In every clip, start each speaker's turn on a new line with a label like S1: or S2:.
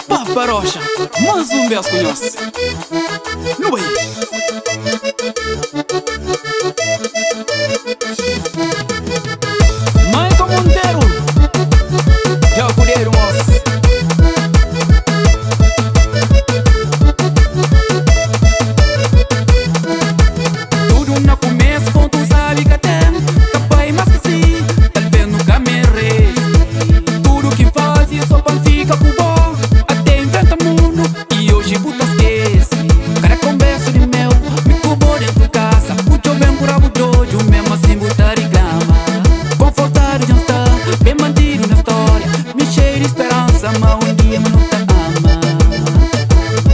S1: Papa Rocha, más un bes ku nhos. Nu bai! Maicon Monteiro, dja kudedu mos. Tudu na kumesu kontu sabi ka ten Ka bai mas ki si, talvez nu ka merese Tudu ki N fazi so pa N fika ku bo Ate inventa mundu i oji bu ta skese Kada konbersu di meu, mi ku bo dentu kasa Bu txoben ku rabu d'odju, mesmu asin bu ta riklama Konfortadu dja N sta, ben mantidu na stória Mi xeiu di speransa ma un dia ma nu ta ama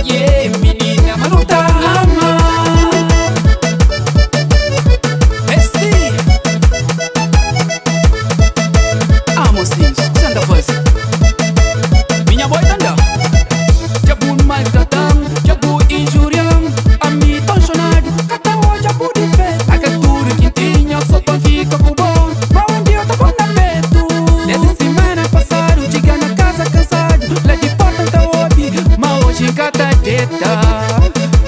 S1: Yeah, minina, ma nu ta ama É si Ah, mosinhus, kuzê N ta faze? Minha boi ta nda Dja bu maltrata-m, dja bu injuria-m Ami ton xonadu, ka ta odja bu difetu Aka tudu ki N tinha so pa N fika ku bo Ma un dia ta pô-m na petu Desdi simana pasadu, txiga na kaza kansadu La di porta N ta obi, ma oji N ka ta deta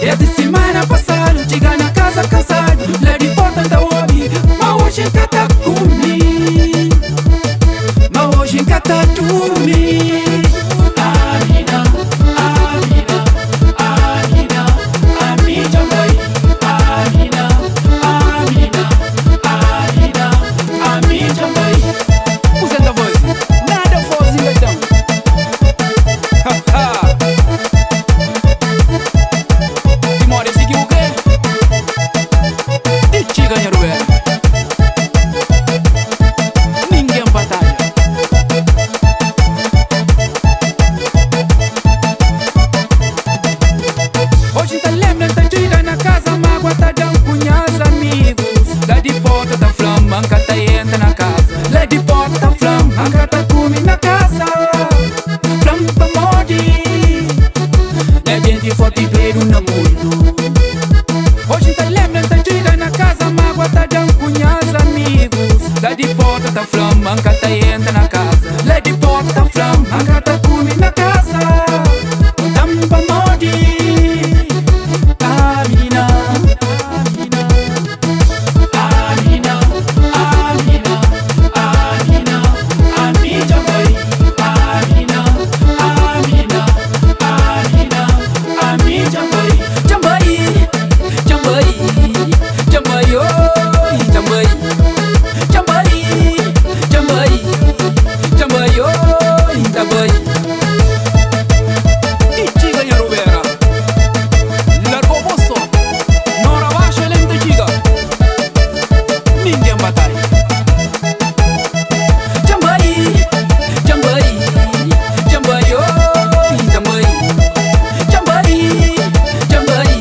S1: Desdi simana pasadu, txiga na kaza kansadu La di porta N ta obi, ma oji N ka ta kume Ma oji N ka ta durmi Amina, amina, amina, ami dja N bai Amina, amina, amina, ami dja N bai Kuzê N ta faze? Nada faze N ka ten Ha ha Di modi si ki bu kre Ti txiga nha rubera Ningen pa tadja. Oji N ta lenbra N ta txiga na kaza Mágua ta da-m ku nhas amigus La di porta ta fla-m ma N ka ta entra na kaza La di porta ta fla-m ma N ka ta kume na kaza Fla-m pamodi Nha djenti forti duedu na mundu Oji N ta lenbra N ta txiga na kaza Mágua ta da-m ku nhas amigus La di porta ta fla-m ma N ka ta entra na kaza La di porta ta fla-m ma N ka ta kume na kaza Konta-m pamodi Amina, amina, amina, amina, ami dja bai Amina, amina, amina, ami dja bai Dja bai, dja bai, dja bai, oi, dja bai Dja bai, dja bai, dja bai, oi, dja bai Ti txiga nha rubera Largou bo so Nora baxu el N ta txiga Ningen batalha Dja bai, dja bai, dja bai, oi, dja bai Dja bai, dja bai,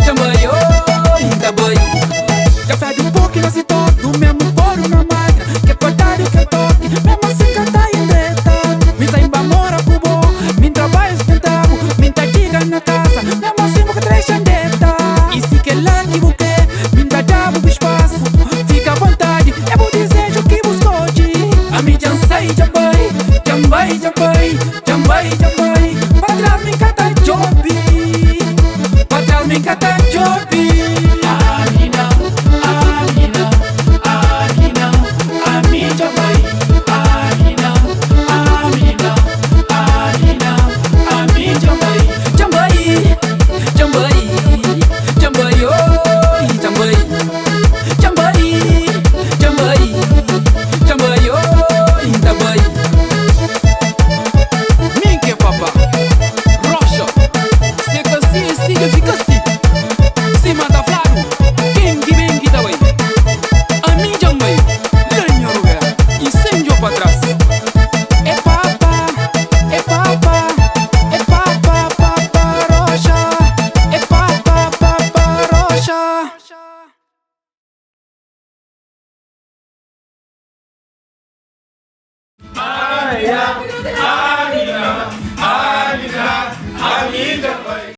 S1: dja bai, oi, dja bai Dja fedi un poku na si toki Un mesmu podu na makina Ke pa dadu kel toki Mesmu asi ka ta indreta Mi sa inba mora ku bo Mi ntrabadja sustentabu Mi nta txiga na kasa Mesmu asi bu ka ta dexa-m deta I si kel-la ki bu kre Mi nta da-bu bu spasu Fika avontadi É bu dizeju ki bu skodje Ami dja N sai dja bai Dja N bai dja bai.